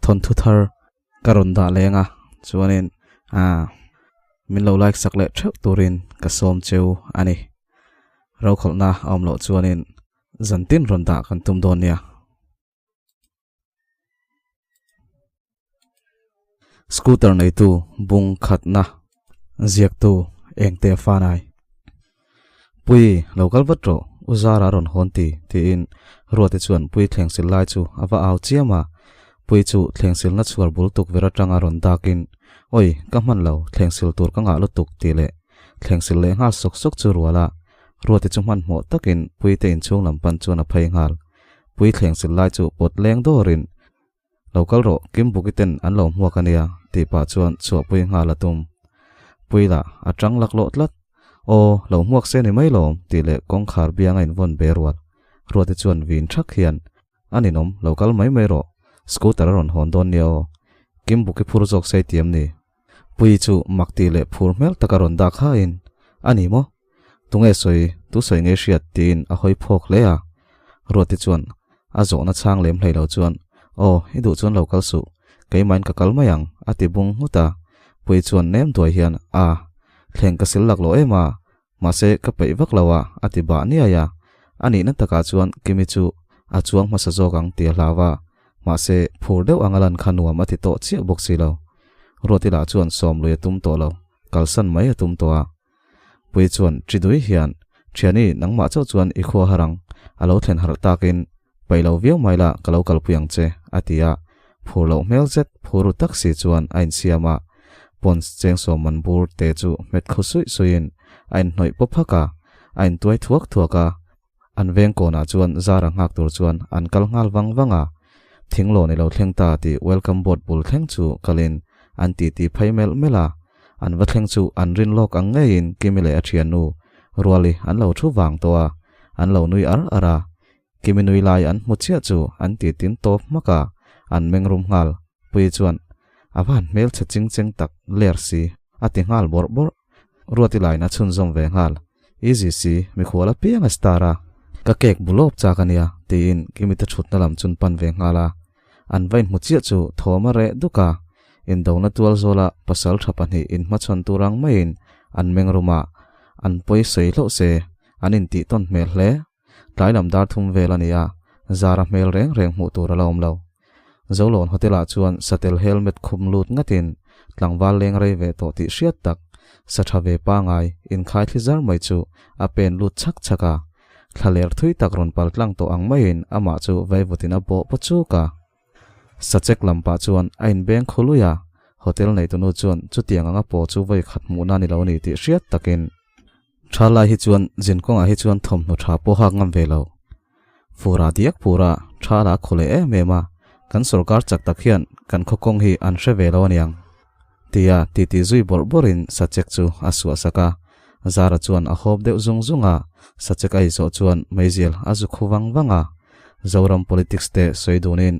Thawnthu thar ka rawn dah leng a chuanin ah min lo like sak leh theuh turin ka sawm cheu a ni. Rokhawlhna a awm loh chuanin zantin rawn dah kan tum dawn nia. Scooter neitu bung khatna ziaktu engte fanai. Pui lo kal vat rawh u Zara rawn hawn ti tiin Ruate chuan Pui thlengsil lai chu a va au chiam a. Pui chu thlengsilna chhuar bul tukverh atanga rawn dakin Oi ka hman lo thlengsil tur ka ngah lutuk tih leh thlengsil leh nghal sawk sawk chu rual a. Ruate chu hmanhmawh takin Puite inchhung lam pan chuan a phei nghal. Pui thlengsil lai chu pawt leng dawrin, Lo kal rawh, Kim Buki ten an lo hmuak a nia, tih pah chuan chhuahpui nghal a tum. Pui lah a tang laklawh tlat. Aw, lo hmuak se ni mai lawm, tih leh kawngkhar bianga invawn be rual. Ruate chuan vin thak hian, A ninawm, lo kal mai mai rawh, scooter a rawn hawn dawn nia aw. Kim Buki phur zawk sei tiam ni. Pui chu mak tih leh phur hmel taka rawn dak hain, A ni maw? Tunge sawi, tu sawi nge hriat? tiin a hawi phawk hle a. Ruati chuan a zawhna chhang lem hlei lo chuan, Aw, i duh chuan lo kal suh, keimahin ka kal mai ang, a ti bung nghut a. Pui chuan nem duai hian, A, thleng ka sil laklawh em a, mahse ka peih vak lo a, a ti bah niai a. A nihna takah chuan Kimi chu a chuang hmasa zawk ang ti a hlau a, mahse phur deuh anga lan kha nuam a ti tawh chiah bawk si lo. Ruati lah chuan sawm lui a tum tawh lo, kalsan mai a tum tawh a. Pui chuan chi dui hian, Thiani, nangmah chauh chuan i khua har ang, a lo thlen harh takin, paih lo viau mai la, ka lo kalpui ang che, a ti a. Phur loh hmel zet, phur ru tak si chuan a insiam a. Pons chengsawm man bur te chu hmet khu suih suihin a inhnawih pawp hak a, a intuai thuak thuak a. An veng kawnah chuan Zara nghak tur chuan an kal nghal vang vang a, Thinglawn i lo thleng ta tih welcome board bul thleng chu kalin an titi phei melh melh a. An va thleng chu an rin lawk ang ngeiin Kimi leh a thiannu Ruali an lo thu vang tawh a, an lo nui ar ar a. Kimi nui lai an hmu chiah chu an titin tawp hmak a, an meng rum nghal. Puii chuan, A va han hmelchhe ching cheng tak ler si, a ti nghal bawrh bawrh. Ruati lain a chhunzawm ve nghal. Easy si, mikhual apiang a star a. Ka cake bu lawp chak a nia, tiin Kimi te thutna lam chun pan ve nghal a. An va inhmu chiah chu thawm a reh duk a. Indona tual zawla pasal tha pahnih inhmachhawn tur ang maiin an meng rum a, an pawi sawi hlauh se, an intih tawn hmel hle. Tlai lam dar thum vel a ni a, Zara hmel reng reng hmuh tur a la awm lo. Zolawn Hotel-ah chuan satel helmet khum lut ngatin tlangval leng rei ve tawh tih hriat tak, sa tha ve pangai inkhai thli zar mai chu a pen lut chhak chhak a. Thla ler thui tak rawn pal tlang tawh ang maiin amah chu vaivutin a bawh paw chuk a. Sachek lam pah chuan a inbeng khu lui a, hotel neitunu chuan chutiang anga paw chu vawi khat hmuhna ni lo ni tih hriat takin Tha lai hi chuan zin kawngah hi chuan thawmhnaw tha pawh hak ngam ve lo. Fura diak pura tha la khaw leh em em a, kan sorkar chak tak hian kan khaw kawng hi an hre ve lo aniang. Tia titi zui bawrh bawrhin sachek chu a suah sak a, Zara chuan a hawp deuh zung zung a, sachek a izawh chuan meizial a zu khu vang vang a. Zoram politics te sawi dunin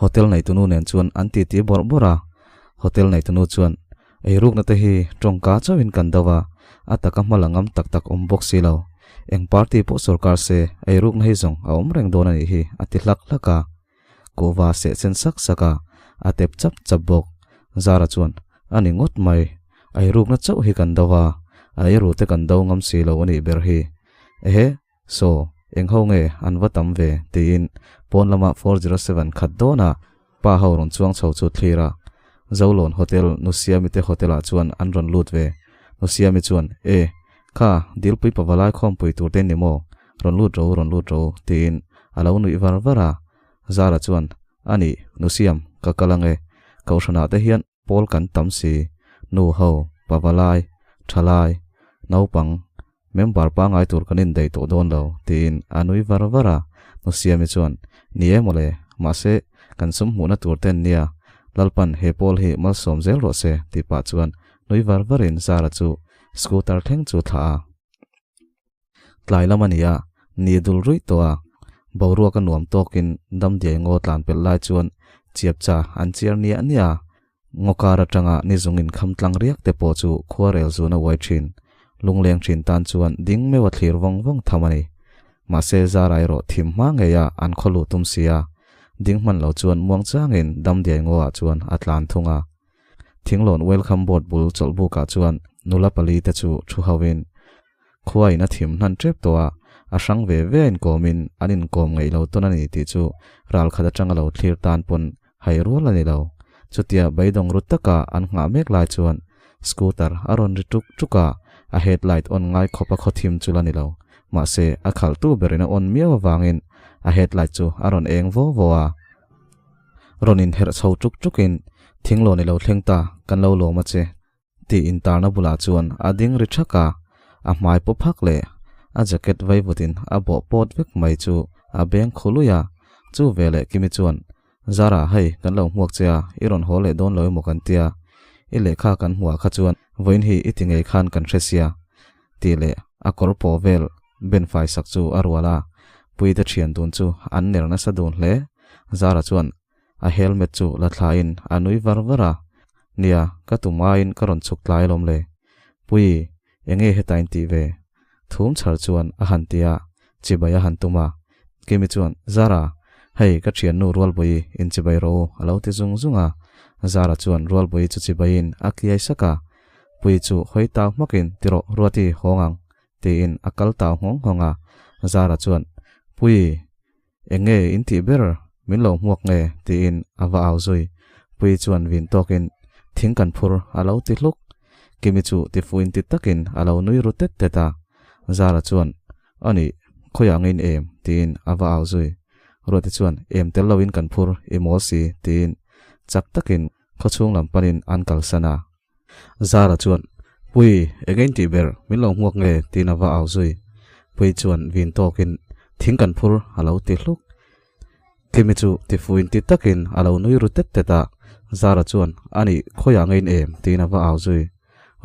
hotel neitunu nen chuan an titi bawrh bawrh a, hotel neitunu chuan Eirukna te hi tawngka chauhin kan do a, a taka hma la ngam tak tak awm bawk si lo. Eng party pawh sorkar se, eirukna hi zawng a awm reng dawn a nih hi, a ti hlak hlak a. Kuhva seh chen sak sak a, a tep chap chap bawk. Zara chuan, A ni ngawt mai, eirukna chauh hi kan do a, a eiru te kan do ngam si lo a nih ber hi. Ehe, Saw, eng ho nge an va tam ve? tiin pawn lama 407 khat dawna pa ho rawn chuang chho chu thlir a. Zolawn Hotel Nusiami te hotel ah chuan an rawn lut ve. Nusiami chuan, E, kha, Dilpui pavalai khawmpui tur te ni maw? Rawn lut ro, rawn lut ro, tiin a lo nuih var var a. Zara chuan, A nih, Nusiam, ka kal ange. Kohhranah te hian Pawl kan tam si, nu ho, pavalai, thalai, naupang, member pangai tur kan indaih tawh dawn lo, tiin a nui var var a. Nusiami chuan, Ni e mawle, mahse, kan sum hmuhna tur ten nia, Lalpan he pawl hi malsawm zel rawh se, tih pah chuan nui var varin Zara chu scooter thleng chu thlah a. Tlai lam a ni a, ni dul ruih tawh a, boruak a nuam tawkin damdiai ngaw tlan pelh lai chuan chiapcha an chiar niah niah a, ngaw kar atanga ni zung inkham tlang riak te pawh chu khuarel zun a uai thin. Lungleng thin tan chuan ding meuh a thlir vawng vawng tham a ni. Mahse Zara erawh thim hma ngei a an khaw luh tum si a. Ding hman lo chuan muang changin Damdiai ngaw ah chuan a tlan thung a. Thinglawn welcome board bul chawlhbukah chuan nula pali te chu thu hoin khua in a thim hnan tep tawh a, a hrang ve ve a inkawmin an inkawm ngaih lo tawn a ni tih chu ral khat atanga lo thlir tan pawn hai rual a ni lo. Chutia beidawng ru taka an nghah mek lai chuan scooter a rawn ri tuk tuk a, a headlight on ngai khawp a khaw thim chu la ni lo. Mahse, a khalhtu berin a on miau avangin a headlight chu a rawn eng vaw vaw a. Rawn inherh chho tuk tukin, Thinglawn i lo thleng ta, kan lo lawm a che, tih intarna bulah chuan a ding ri thak a, a hmai paw phak leh a jacket vaivutin a bawh pawt vek mai chu a beng khu lui a. Chu veleh Kimi chuan, Zara, hei, kan lo hmuak che a, i rawn haw leh dawn lo emaw kan tia, i lehkha kan hmuah kha chuan vawiin hi i ti ngei khan kan hre sia, tih leh a kawr paw vel ben fai sak chu a rual a, Puite thian dun chu an ner nasa dun hle. Zara chuan a helmet chu la thlain a nui var var a, Nia, ka tum aiin ka rawn chhuk tlai alawm le. Pui, enge heta in tih ve? Thum chhar chuan a han ti a, chibai a han tum a. Kimi chuan, Zara, hei ka thiannu Rualbawi in chibai rawh u, a lo ti zung zung a. Zara chuan Rualbawi chu chibaiin a kiai sak a. Pui chu hawi tau hmakin, Ti rawh, Ruati, hawng ang, tiin a kal tau nghawng nghawng a. Zara chuan, Pui, Eng nge in tih ber? Min lo hmuak nge? tiin a va au zui. Puii chuan vin tawkin, Thing kan phur, a lo ti hluk. Kimi chu tifuin ti takin a lo nui ru tet tet a. Zara chuan, A nih, khawiah nge in em? tiin a va au zui. Ruati chuan, Em tel loin kan phur, i mawl si, tiin chak takin khawchhung lam panin an kalsan a. Zara chuan, Pui, eng in tih ber, min lo hmuak nge? tiin a va au zui. Pui chuan vin tawkin, Thing kan phur, a lo ti hluk. Kimi chu tifuin ti takin a lo nui ru tet tet a. Zara chuan, A nih, khawiah nge in em? tiin a va au zui.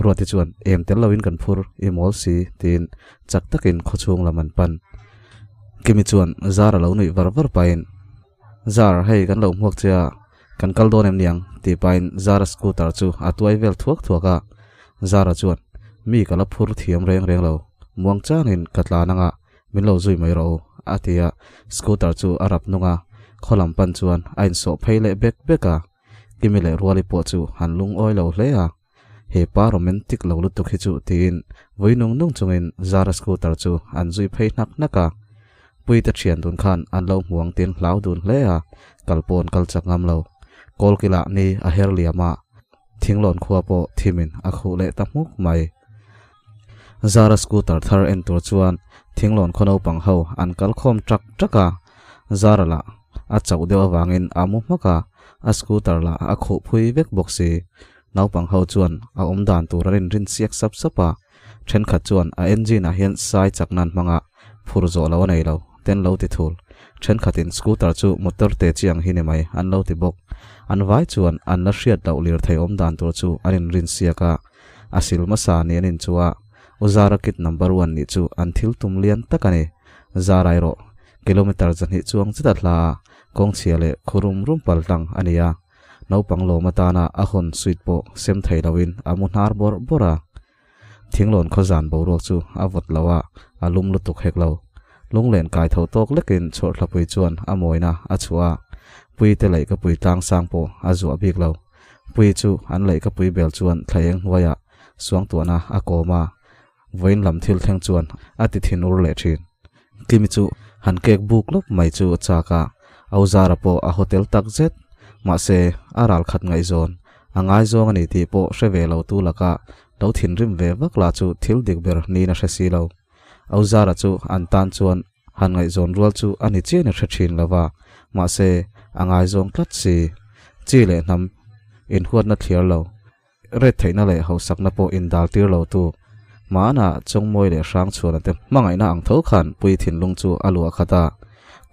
Ruati chuan, Em tel loin kan phur, i mawl si, tiin chak takin khawchhung lam an pan. Kimi chuan Zara lo nuih var var pahin, Zar, hei kan lo hmuak che a, kan kal dawn em niang? tih pahin Zara scooter chu a tuai vel thuak thuak a. Zara chuan, Mi ka la phur thiam reng reng lo, muang changin ka tlan anga min lo zui mai rawh u, a ti a, scooter chu a rap nung a, khaw lam pan chuan a insawh phei leh bek bek a. Kimi leh Ruali pawh chu han lungawi lo hle a, He pa romantic lo lutuk hi chu tiin vui nung nung chungin Zara scooter chu an zui phei hnak hnak a. Puite thian dun khan an lo hmuang tin hlau dun hle a, kal pawn kal chak ngam lo. Kawlkilah ni a her liam a, thinglawn khua pawh thimin a khuh leh ta hmuk mai. Zara scooter thar en tur chuan thinglawn khaw naupang ho an kal khawm ṭak ṭak a, Zara lah a chauh deuh avangin a mu hmak a, a scooter lah a khuh phui vek bawk si. Naupang ho chuan a awm dan tur an inrin siak sap sap a, thenkhat chuan a engine ah hian sai chak nan hmanga phur zawh lo a nei lo te an lo ti thul. Thenkhatin scooter chu motor te chi ang hi ni mai an lo ti bawk. An vai chuan an la hriat loh lirthei awm dan tur chu an inrin siak a, a sil hmasa ni an inchu a, U Zara kit number one nih chu an thil tum lian tak a ni. Zara erawh kilometer 200 chuang zet a hla a, kawngchhia leh khu rum rum pal tlang a ni a. Naupang lawm atana a hawn suit pawh sem thei loin a mu hnar bawrh bawrh a. Thinglawn khaw zan boruak chu a vawt lo a, a lum lutuk hek lo. Lunglen kai tho tawk lekin chhawrthlapui chuan a mawina a chhuah a, Puite leihkapui tlang sang pawh a zuah bik lo. Pui chu an leihkapui bel chuan thlaeng hnuaiah suangtuahna a kawm a, vawiin lam thil thleng chuan a ti thin ur leh thin. Kimi chu han kek buk lawp mai chu a chak a, Auzara pawh a hotel tak zet. Mahse, a ral khat ngaihzawn, a ngaizawng a ni tih pawh hre ve lo tu laka lo thinrim ve vak lah chu thil dik ber niin a hre si lo. Auzara chu an tan chuan han ngaihzawn rual chu a ni chian a hre thin lo va, mahse, a ngaizawng tlat si. Chi leh hnam inhuatna thliar lo. Ret theihna leh hausakna pawh indal tir lo tu hmanah Chawngmawi leh Hrangchhuana te hmangaihna ang tho khan Pui thinlung chu a luah khat a,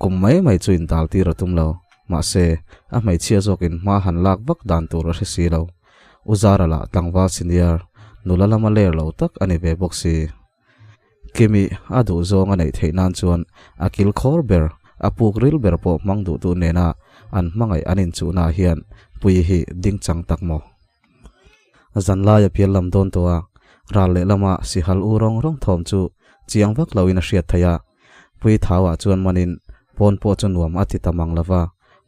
kum mai mai chu indal tir a tum lo. Mahse, a hmeichhia zawkin hma han lak vak dan tur a hre si lo. U Zara lah tlangval senior, nula lama ler lo tak a ni ve bawk si. Kimi a duh zawng a neih theih nan chuan a kil khawr ber, a puk ril ber pawh hmang duh duh nena an hmangaih an inchuhna hian Puii hi ding chang tak maw? Zanlai a pial lam dawn tawh a, ral lehlama sihal u rawng rawng thawm chu chiang vak loin a hriat theih a. Puii thauah chuan manin pawn pawh chu nuam a ti ta mang lova.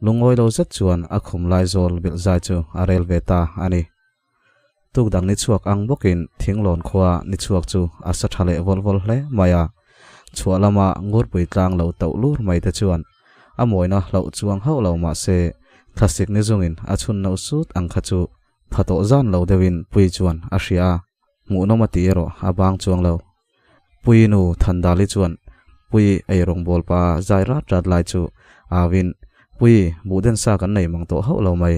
Lungawi lo zet chuan a khum lai zawl bilh zai chu a rel ve ta a ni. Tuk dang ni chhuak ang bawkin Thinglawn khua ni chhuak chu a sa tha leh vawl vawl hle mai a. Chhuah lama Ngurpui tlang lo toh lur mai te chuan a mawina hlauh chuang hauh lo mah se thlasik ni zungin a chhun no sut ang kha chu pha tawh zan lo deuhin Pui chuan a hria a, hmuhnawm a tih erawh a bang chuang lo. Pui nu Thandali chuan Pui ei rawngbâwl pa zai rât rât lai chu auin, Pui, buhden sa kan nei mang tawh hauh lo mai.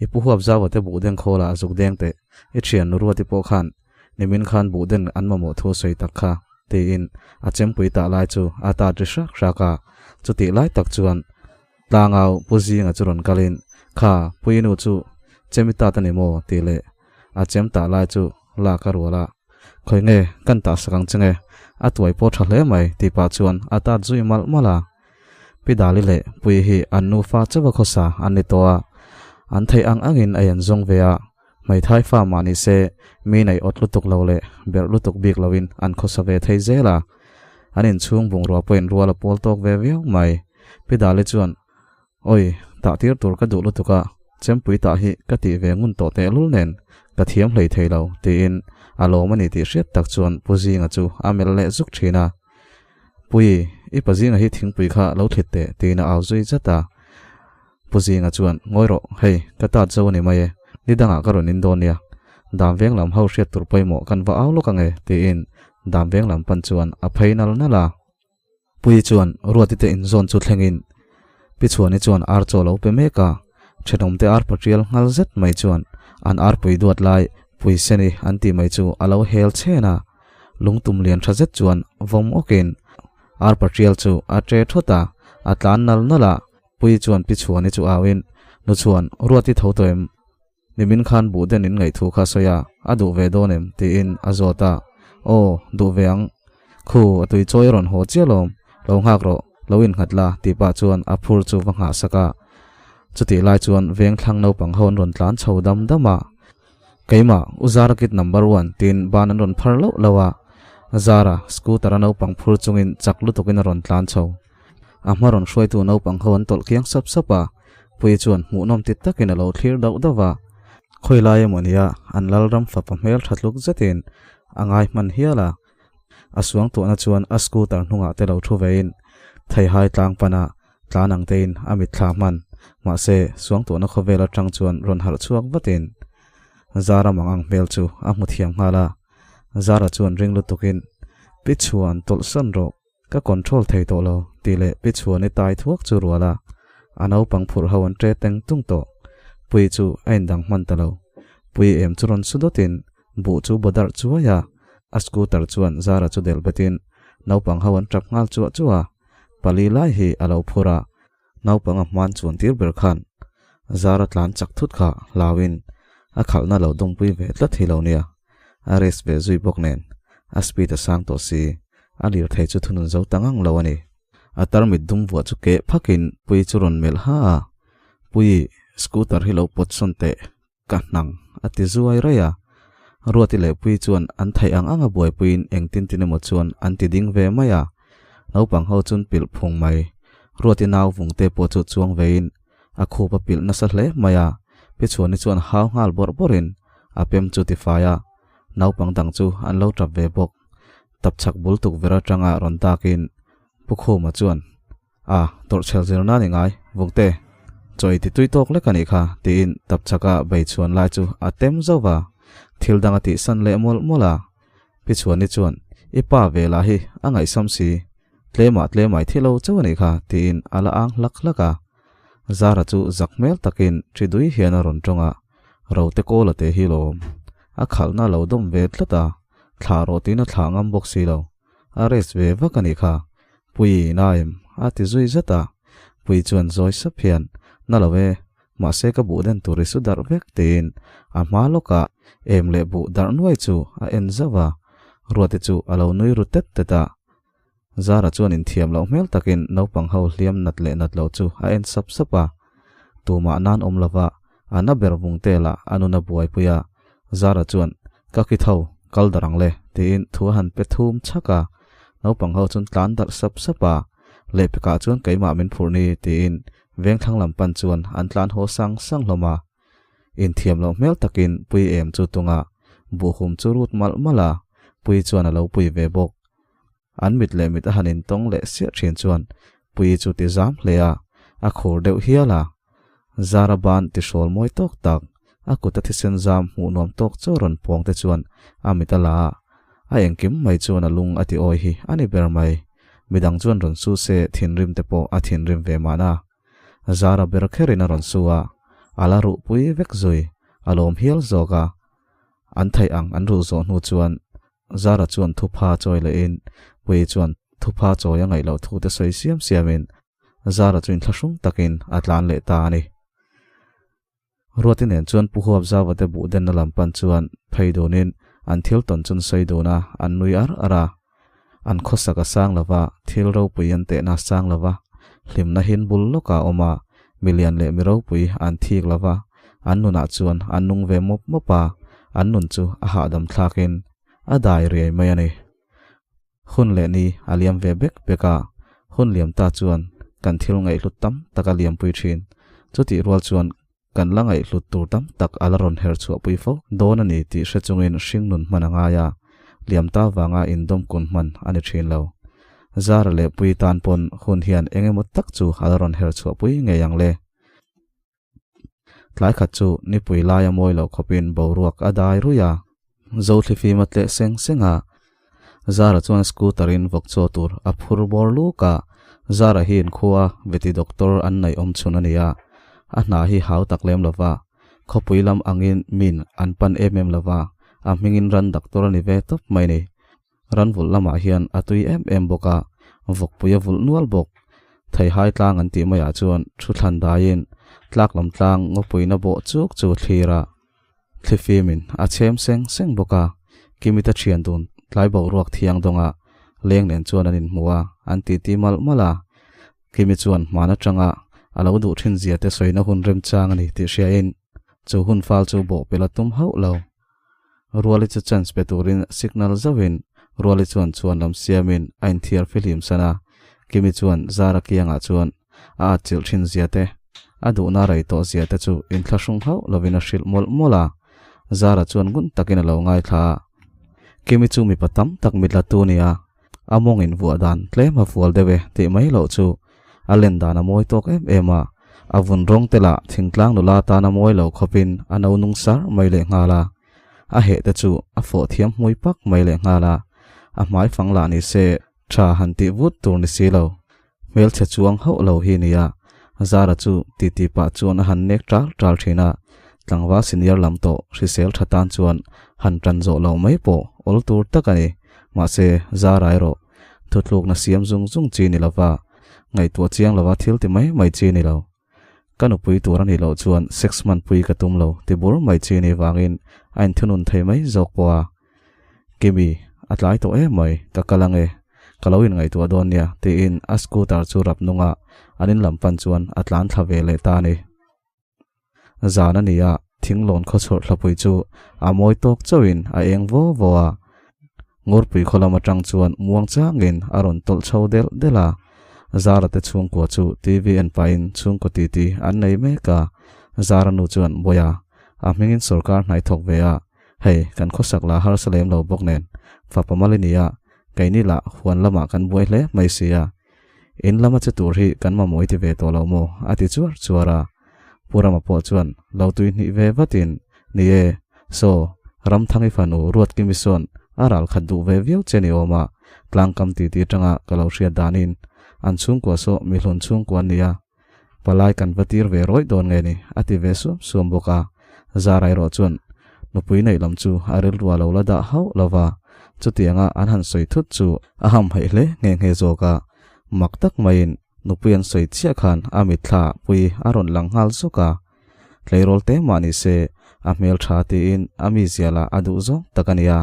I pu huap zau ate buhden khawlah a zuk deng teh. I ṭhian nu Ruati pawh khan nimin khan buhden an mamawh thu sawi tak kha, tiin a chempui tah lai chu a tât ri hrak hrak a. Chutih lai tak chuan Tlangau Pu Zinga chu rawn kalin, Kha, Pui nu chu chemi tât a ni maw? tih leh a chem tah lai chu lak a rual a. Khawi nge kan tah sak ang che nge? A tuai pawh tha hle mai tih pah chuan a tat zui malh malh a. Pi Dali leh Pui hi an nufa chauha khawsa an ni tawh a, an theih ang angin a en zawng ve a, hmeithai fa mah ni se mi neih awt lutuk lo leh berh lutuk bik loin an khawsa ve thei zel a, an inchhung bungrua pawhin rual a pawl tawk ve viau mai. Pi Dali chuan Oi, tah tir tur ka duh lutuk a, chempui tah hi ka tih ve ngun tawh tehlul nen ka thiam hlei thei lo, tiin a lawm a ni tih hriat tak chuan Pu Zinga chu a melh leh zuk thin a. Pui, i pa Zinga hi thingpui kha lo thlit teh, tiin a au zui zat a. Pu Zinga chuan, Ngawi rawh, hei, ka tat zo a ni mai e, ni dangah ka rawn in dawn nia. Dam veng lam ho hriat tur pawimawh kan va au lawk ange, tiin dam veng lam pan chuan a phei nal nal a. Pui chuan Ruati te inzawn chu thlengin Pi Chhuani chuan ar chaw lo pe mek a, thenawmte ar patrial nghal zet mai chuan an arpui duat lai Pui Seni an tih mai chu a lo hel chhen a, lungtum lian tha zet chuan vawm awkin ar patrial chu a tre thawt a, a tlan nal nal a, Pui chuan Pi Chhuani chu auin, Nu Chhuan, Ruati tho tawh em? Nimin khan buh den in ngaih thu kha sawi a, a duh ve dawn em? tiin a zawt a. Aw, duh ve ang. Khu, a tui chawi a rawn haw chiah lawm. Lo nghak rawh, lo innghat la, tih pah chuan a phur chu va nghah sak a. Chutih lai chuan veng thlang naupang ho an rawn tlan chho dam dam a. Keimah, U Zara kid number one, tiin ban an rawn phar loh loh a. Zara, scooter a naupang phur chungin chak lutukin a rawn tlan chho. A hma rawn hruaitu naupang ho an tawlh kiang sap sap a, Puii chuan hmuhnawm ti takin a lo thlir dauh dauh a. Khawi lai emaw nia an Lalram fapa hmel tha tluk zetin a ngai hman hial a. A suang tuahna chuan a scooter hnungah te lo thu vein Theihai tlang pana tlan ang tein a mitthla hman. Mahse, suang tuahna khawvel atang chuan rawn harh chhuak vatin Zara mang ang hmel chu a hmu thiam nghal a. Zara chuan ring lutukin, Pi Chhuan tawlh sawn rawh. Ka control thei tawh lo, tih leh Pi Chhuani tai thuak chu rual a, a naupang phurh ho an ṭe teng tung tawh. Pui chu a indang hman ta lo. Pui em chu rawn su dawtin buh chu baw darh chuai a, a scooter chuan Zara chu delh betin naupang ho an ṭap nghal chuah chuah a, pali lai hi a lo phur a, naupang a hman chuan tir ber khan Zara tlan chak thut kha hlauin a khalhna lo dawngpui ve tlat hi lo nia, a race ve zui bawk nen a speed a sang tawh si, a lirthei chu thunun zo ta ngang lo a ni. A tarmit dum vuah chu keh phakin Puii chu rawn melh ha a, Puii, scooter hi lo pawt sawn teh, ka hnang a ti zuai raih a. Ruati leh Puii chuan an theih ang anga buaipuiin engtin tin emaw chuan an ti ding ve mai a. Naupang ho chun pilh phung mai. Ruati nau vungte pawh chu chuang vein a khup a pilh nasa hle mai a. Pi Chhuani chuan hau nghal bawrh bawrhin a pem chu ti fai a. Naupang dang chu an lo tap ve bawk. Tapchhak bul tukverh atanga rawn dakin Pu Khuma chuan A, tawrhchhel zir nan i ngai, Vungte. Chaw i ti tui tawk lek a nih kha, tiin tapchhaka bei chhuan lai chu a tem zauh va. Thil dang a tihsan leh mawlh mawlh a. Pi Chhuani chuan, I pa ve lah hi a ngaihsam si, tlemah tlemah i thi lo chauh a nih kha, tiin a la ang hlak hlak a. Zara chu zak hmel takin ṭhi dui hian a rawn ṭawng a, Rote kawla te hi lawm. A khalhna a lo dawm ve tlat a, thlah rawh tiin a thlah ngam bawk si lo. A rest ve vak a nih kha, Pui na em? a ti zui zat a. Pui chuan zawi sap hian, Na lo e, mahse ka buh den tur i su darh vek tiin a hma lawkah em leh buh darh nuai chu a en zauh a. Ruati chu a lo nui ru tet tet a. Zara chuan inthiam loh hmel takin naupang ho hliam nat leh nat loh chu a en sap sap a. Tumah nan awm lova a na ber vung te lah a nun a buaipui a. Zara chuan, Ka ki tho, kal darh ang le, tiin thu a han pe thum chhak a. Naupang ho chuan tlan darh sap sap a, Lehpekah chuan keimah min phurh ni, tiin Vengthlang lam pan chuan an tlan haw sang sang hlawm a. Inthiam loh hmel takin Pui em chu tunga buhhum chu rut malh malh a, Pui chuan a lo pui ve bawk. An mit leh mit a han intawng leh siah thin chuan Pui chu ti zam hle a, a khur deuh hial a. Zara ban ti hrawl mawi tawk tak, a kut a thisen zam hmuh nuam tawk chaw rawn pawng te chuan a mit a la a, a engkim mai chuan a lung a ti awi hi a ni ber mai. Midang chuan rawn su se thinrim te pawh a thinrim ve mahna. Zara ber kherin a rawn su a, a la ruh pui vek zui, a lawm hial zawk a. An theih ang an ruh zawh hnu chuan Zara chuan thupha chawi lehin Puii chuan thupha chawi a ngaih loh thu te sawi siam siamin Zara chu inthlahrung takin a tlan leh ta a ni. Ruati nen chuan Pu Huapzauva te buh denna lam pan chuan phei dunin an thil tawn chu an sawi dun a, an nui ar ar a. An khawsak a sang lo va, thil ropui an tehna a sang lo va, hlimna hin bul lawkah a awm a, milian leh mi ropui an thik lo va, an nunah chuan an nung ve mawp mawp a, an nun chu a hahdam thlakin a dai riai mai a ni. Hun leh ni a liam ve bek bek a, hun liam ta chuan kan thil ngaihhlut tam tak a liampui thin. Chutih rual chuan kan la ngaihhlut tur tam tak a la rawn her chhuahpui fo dawn a ni tih hre chungin hringnun hman a ngai a, liam ta vanga indawm kun hman a ni thin lo. Zara leh Pui tan pawn hun hian eng emaw tak chu a la rawn her chhuahpui ngei ang le. Tlai khat chu nipui laia mawi loh khawpin boruak a dai ruih a, Zothlifim a tleh seng seng a, Zara chuan scooter in vawk chaw tur a phur bawr luk a, Zara hi inkhua veti doctor an neih awm chhun a ni a, a hna hi hau tak lem lova, khawpui lam angin min an pan em em lova, a hmingin ran doctor a ni ve tawp mai ni. Ran vulh lamah hian a tui em em bawk a, vawkpui a vulh nual bawk. Theihai tlang an tih maiah chuan thu thlan daiin tlak lam tlang ngawpuina bawh chuk chu thlir a, thlifimin a chhem seng seng bawk a. Kimita thian dun tlai boruak thiang dawnga leng nen chuan an inhmu a, an titi malh malh a. Kimi chuan hman atanga a lo duh thin zia te sawina hun remchang a ni tih hriain chu hun fal chu bawhpelh a tum hauh lo. Ruali chu chance pe turin signal zauhin Ruali chuan chhuan lam siamin a inthiar fihlim san a, Kimi chuan Zara kiangah chuan a atchilh thin zia te, a duhna rei tawh zia te chu inthlahrung hauh lovin a hrilh mawlh mawlh a, Zara chuan ngun takin a lo ngaithla a. Kimi chu mipa tam tak mitla tu nia, a mawng invuah dan tlem a fual deuh e tih mai loh chu a len dan a mawi tawk em em a, a vun rawng te lah thingtlang nula tan a mawi lo khawpin a no nung sar mai leh nghal a, a heh te chu a fawh thiam hmui pak mai leh nghal a, a hmai fang lah ni se tha han tih vut tur ni si lo, hmelchhe chuang hauh lo hi nia, Zara chu titi pah chuan a han nek tal tal thin a, tlangval senior lam tawh hrisel tha tan chuan han tan zawh loh mai pawh awl tur tak a ni, mahse Zara erawh Thutlukna siam zung zung chi ni lova, ngaihtuah chiang lova thil ti mai mai chi ni lo. Ka nupui tur a nih loh chuan sex hmanpui ka tum lo ti bur mai chi ni vangin a inthunun thei mai zawk pawh a. Kimi, a tlai tawh em mai, ka kal ange, ka lo inngaihtuah dawn nia tiin a scooter chu rap nunga an in lam pan chuan a tlan thla ve leh ta a ni. Zan a ni a, thinglawn khawchhawrh thlapui chu a mawi tawk chauhin a eng vaw vaw a. Ngurpui khaw lam atang chuan muang changin a rawn tawlh chho delh delh a. Zara te chhungkua chu TV en pahin chhungkaw titi an nei mek a. Zara nu chuan Bawiha, a hmingin sawrkar hnaih thawk ve a, hei kan khawsak la harsa lem lo bawk nen, fapa mal i ni a, keini lah huan lamah kan buai hle mai si a. In lama che tur hi kan mamawh i ti ve tawh lo maw? a ti chuar chuar a. Pu Rama pawh chuan lo tui hnih ve vatin, Ni e, saw, Ramthangi fanu Ruatkimi sawn a ral khat duh ve viau che ni awm a, tlangkam titi atanga ka lo hriat danin an chhungkua saw mihlun chhungkua an ni a, palai kan va tir ve rawih dawn nge ni a ti ve suam suam bawk a. Zara erawh chuan nupui neih lam chu a rilru a lo la dah hauh lo va, chutianga an han sawi thut chu a hamhaih hle nghe nghe zawk a, mak tak maiin Nupui an sawi chiah khan a mitthla pui a rawn lang nghal zuk a, tleirawl te mah ni se a hmel tha tiin a mizia lah a duh zawng tak a nia,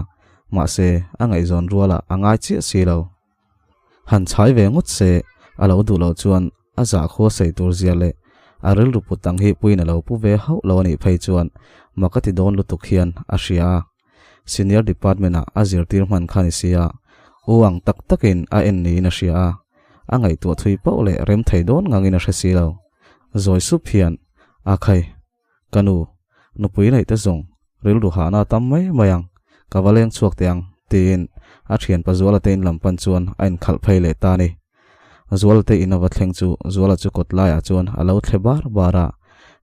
mahse a ngaihzawn rualah a ngai chiah si lo. Han chhai ve ngawt se a lo duh loh chuan a zahkhua sei tur zia leh a rilru put ang hi puiin a lo pu ve hauh lo a nih phei chuan mak a ti dawn lutuk hian a hria a. Senior department ah a zirtir hman kha ni sia, u ang tak takin a en niin a hria a, a ngaihtuah thui pauh leh rem thei dawn ngangin a hre si lo. Zawi sup hian, A khai, ka nu, nupui neih te zawng rilru hahna a tam mai mai ang, ka va leng chhuak teh ang, tiin a thianpa Zuala te in lam pan chuan a inkhalh phei leh ta a ni. Zuala te in a va thleng chu Zuala chu kawt laiah chuan a lo thle bar bar a,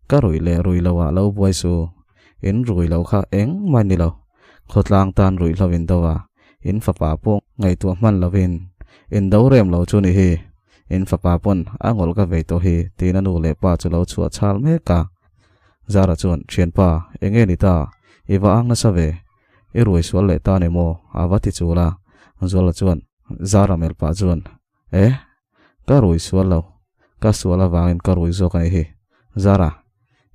Ka ruih leh rui lo ah lo buai su, in rui lo kha engmah ni lo, khawtlang tan ruihhlo in do a, in fapa pawh ngaihtuah hman lovin in do rem lo chu ni hi, in fapa pawn a ngawlh ka vei tawh hi tiin a nu leh pa chu lo chhuah chhal mek a. Zara chuan, Thianpa, enge ni ta, i va ang nasa ve, i ruai sual leh ta ni maw? a va ti chul a. Zuala chuan Zara melh pah chuan, E, ka rui sual lo, ka sual avangin ka rui zawk a ni hi. Zara,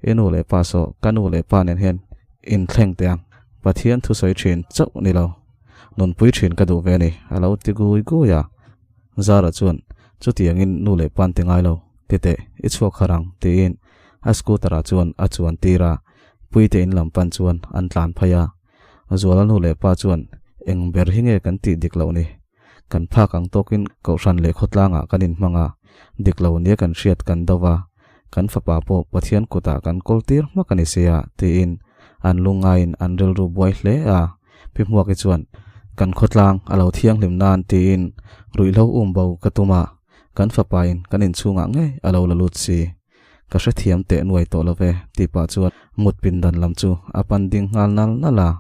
i nu leh pa saw ka nu leh pa nen hian inthleng teh ang, Pathian thusawi thin chauh ni lo, nunpui thin ka duh ve a ni, a lo ti gui gui a. Zara chuan, Chutiangin nu leh pa an ti ngai lo, ti teh, i chhuak har ang, tiin a scooter-ah chuan a chuan tir a, Puite in lam pan chuan an tlan phei a. Zuala nu leh pa chuan, Eng ber hi nge kan tih dik loh ni? Kan phak ang tawkin Kohhran leh khawtlangah kan inhmang a, dik lo nia kan hriat kan do va, kan fapa pawh Pathian kutah kan kawl tir hmak a ni sia, tiin an lungngaiin an rilru buai hle a. Pi Hmuaki chuan, Kan khawtlang a lo thianghlim nan tiin ruihhlo um bo ka tum a, kan fapain kan inchhungah ngei a lo la lut si. Ka hrethiam teh nuai tawh lo ve, tih pah chuan mut pindan lam chu a pan ding nghal nal nal a.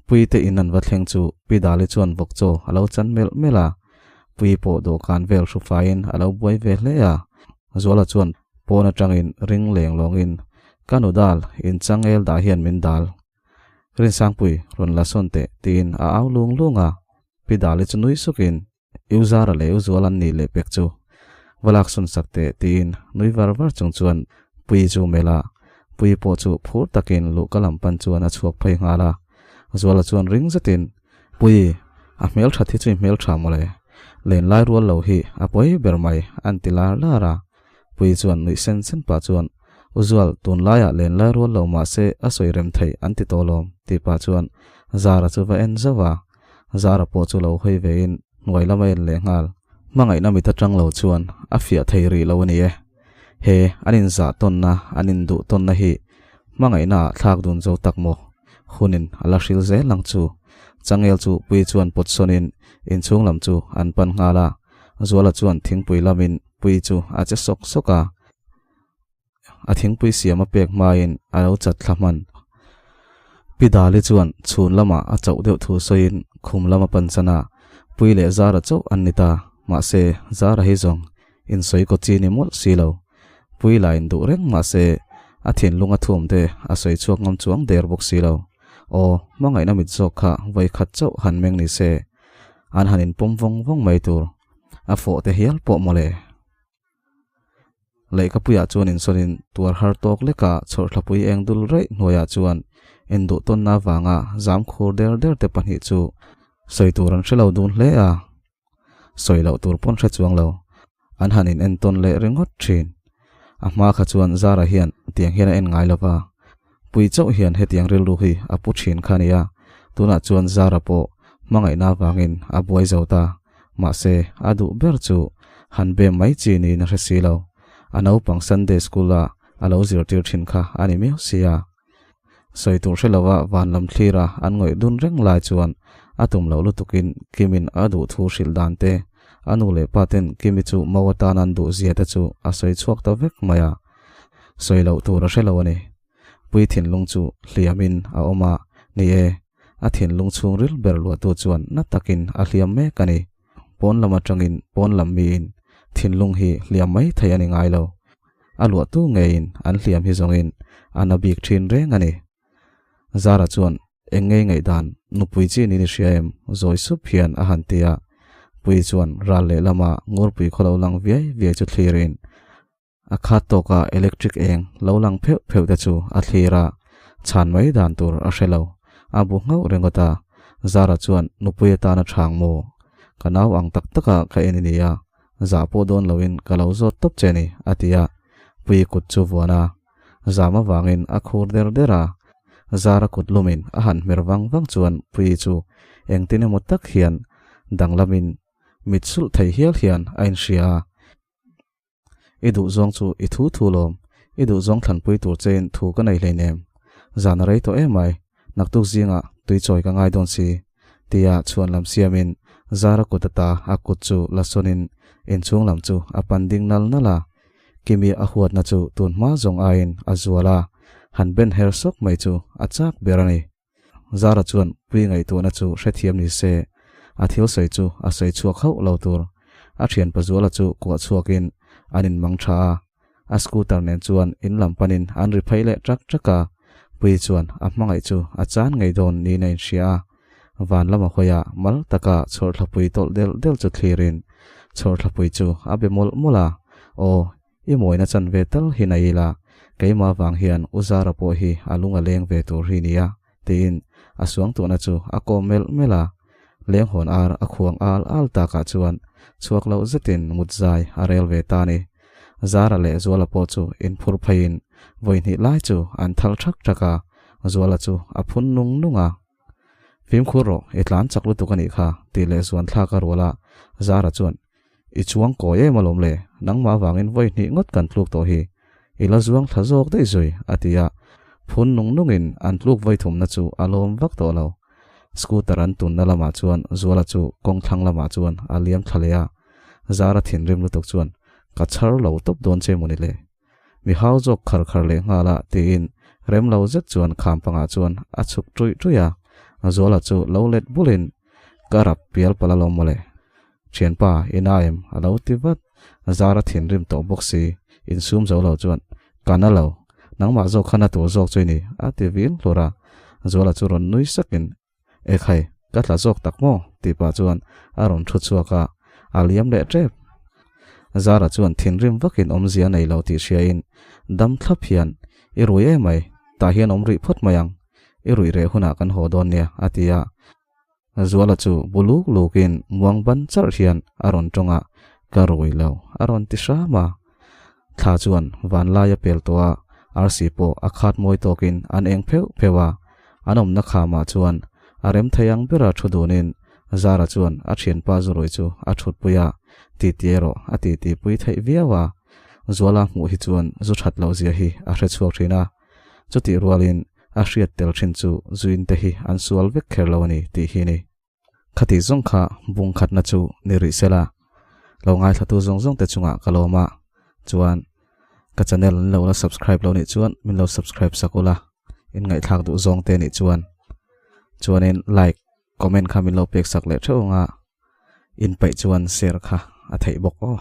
Puite in an va thleng chu Pi Dali chuan vawk chaw a lo chan melh melh a, Pui pawh dawhkan vel hru faiin a lo buai ve hle a. Zuala chuan pawn atangin ring leng lawngin, Ka nu dal, in changel dah hian min dal. Rinsangpui, rawn la sawn teh, tiin a au lung lung a. Pi Dali chu nui sukin, U Zara leh U Zual an nih leh pek chu va lak sawn sak teh tiin nui var var chung chuan Puii chu melh a, Puii pawh chu phur takin luhka lam pan chuan a chhuak phei nghal a. Zuala chuan ring zetin, Puii, a hmelthat hi chu i hmeltha mawle, lenlai rual lo hi a pawi ber mai an ti lar lar a. Puii chuan nuih sen sen pah chuan, U Zual, tunlaiah lenlai rual lo mah se a sawi rem theih an ti tawh lawm tih pah chuan Zara chu va en zauh a. Zara pawh chu lo hawi vein hnuai lam a en leh nghal. Hmangaihna mit atang lo chuan a fiah thei rih lo a ni e. He an inzah tawnna, an induh tawnna hi hmangaihna ah thlak dun zo tak maw? Hunin a la hril zel ang chu. Changel chu Pui chuan pawt sawnin inchhung lam chu an pan nghal a. Zuala chuan thingpui lamin Pui chu a che sawk sawk a. A thingpui siam a pek hmain a lo chat thla hman. Pi Dali chuan chhun lamah a chauh deuh thu sawiin khum lam a pan chan a, Pui leh Zara chauh an ni ta. Mahse, Zara hi zawng insawi kaw chi ni mawlh si lo. Pui la in duh reng mahse, a thinlung a thuam te a sawi chhuak ngam chuang der bawk si lo. Aw, hmangaihna mit zawk kha vawi khat chauh han meng ni se, an han inpawm vawng vawng mai tur. A fawh te hial pawh mawle. Lehkhapuiah chuan insawnin tuar har tawk leka chhawrthlapui eng dul raih hnuaiah chuan induh tawnna avanga zam khur der der te pahnih chu sawi tur an hre lo dun hle a, sawi loh tur pawn hre chuang lo, an han in entawn leh ringawt thin. A hma kha chuan Zara hian tiang hian a en ngai lo va, Pui chauh hian hetiang rilru hi a pu thin kha a nia, tunah chuan Zara pawh hmangaihna avangin a buai zo ta. Mahse, a duh ber chu han bem mai chi niin a hre si lo. A naupang Sunday School-a a lo zirtir thin kha a ni miau sia. Sawi tur hre lova van lam thlira an ngawih dun reng lai chuan a tum loh lutukin Kimin a duh thu hrilh dan te, a nu leh pa ten Kimi chu mo atan an duh zia te chu a sawi chhuak ta vek mai a. Sawi loh tur a hre lo a ni. Pui thinlung chu hliamin a awm a, ni e, a thinlung chhungril ber luahtu chuan na takin a hliam mek a ni. Pawn lam atangin pawn lam miin thinlung hi hliam mai thei a ni ngai lo. A luahtu ngeiin an hliam hi zawngin a na bik thin reng a ni. Zara chuan eng ngei ngaihdan nupui chi niin i hria em? Zawi sup hian a han ti a. Pui chuan ral lehlama ngurpui khaw lo lang viai viai chu thlirin A khat tawka electric eng lo lang pheuh pheuh te chu a thlir a, chhan mai dan tur a hre lo. A bu nghauh ringawt a, Zara chuan nupui atana chhang maw? Ka nau ang tak taka ka en i nia, zah pawh dawn loin ka lo zawt tawp che ni, a ti a. Pui kut chu vuan a, zam avangin a khur der der a. Zara kut lumin a han hmer vang vang chuan Pui chu engtin emaw tak hian danglamin mit sulh thei hial hian a inhria a. I duh zawng chu i thu thu lawm, i duh zawng thlanpui tur chein thu ka nei hleinem. Zan a rei tawh em mai, naktuk zingah tui chawi ka ngai dawn si, tia chhuan lam siamin Zara kut ata a kut chu la sawnin inchhung lam chu a pan ding nal nal a. Kimi a huatna chu tun hma zawng aiin a zual a, han ben her sawk mai chu a chak ber a ni. Zara chuan pui ngaihtuahna chu hrethiam ni se, a thil sawi chu a sawi chhuak hauh lo tur. A thian Pazuala chu kuah chhuakin an inmang tha a, a scooter nen chuan in lam panin an ri phei leh ṭak ṭak a. Pui chuan a hmangaih chu a chan ngei dawn niin a inhria a, van lama hawiah mal taka chhawrthlapui tawlh delh delh chu thlirin chhawrthlapui chu a be mawlh mawlh a, Aw, I mawina chan ve tal hi na ila, keimah vang hian U Zara pawh hi a lung a leng ve tur hi nia, tiin a suangtuahna chu a kawm melh melh a. Lenghawn ar a khuang al al takah chuan chhuak loh zetin mut zai a rel ve ta ni. Zara leh Zuala pawh chu inphur pheiin vawi hnih lai chu an thal thak thak a, Zuala chu a phun nung nung a. Fimkhur rawh, i tlan chak lutuk a nih kha, tih leh zuan thlak a rual a, Zara chuan, I chuang kawi em alawm le, nangmah avangin vawi hnih ngawt kan tluk tawh hi, i la zuang thla zawk daih zui, a ti a, phun nung nungin an tluk vawi thumna chu a lawm vak tawh lo. Scooter an tunna lamah chuan Zuala chu kawng thlang lamah chuan a liam thla leh a, Zara thinrim lutuk chuan, Ka chhar lo tawp dawn che mawni le? Mi hau zawk khar khar leh nghal a tiin rem lo zet chuan kham pangah chuan a chhuk ṭuih ṭuih a, Zuala chu lo let bulin ka rap pial palh alawm mawle. Ṭhianpa, i na em? a lo ti vat. Zara thinrim tawh bawk si, insum zo lo chuan, Ka na lo, nangmah zawk kha na tur zawk chu i ni, a ti vil hlur a. Zuala chu rawn nui sakin, Ekhai, ka tla zawk tak maw? tih pah chuan a rawn thu chhuak a, a liam leh tep. Zara chuan thinrim vakin awmzia a nei lo tih hriain dam thlap hian, I rui emai, tah hian awm rih phawt mai ang, i ruih reh hunah kan haw dawn nia, a ti a. Zuala chu bu luk lukin muang ban charh hian a rawn tawng a, Ka rui lo, a rawn ti hram a. Thla chuan vanlai a pel tawh a, arsi pawh a khat mawi tawkin an eng pheuh pheuh a. An awmna khamah chuan a rem thei ang bera thu dunin Zara chuan a thianpa Zurui chu a thutpui a, titi erawh a titipui theih viau a. Zuala hmuh hi chuan zu that loh zia hi a hre chhuak thin a. Chutih rualin a hriat tel thin chu zuin te hi an sual vek kher lo a ni tih hi a ni. Khati zawng kha bung khatna chu ni rih sela, lo ngaithlatu zawng zawng te chungah ka lawm a, chuan ka channel an lo la subscribe lo nih chuan min lo subscribe sak ula, in ngaihthlak duh zawng te nih chuan chuanin like, comment kha min lo pek sak leh theuh anga, in paih chuan share kha a theih bawk aw.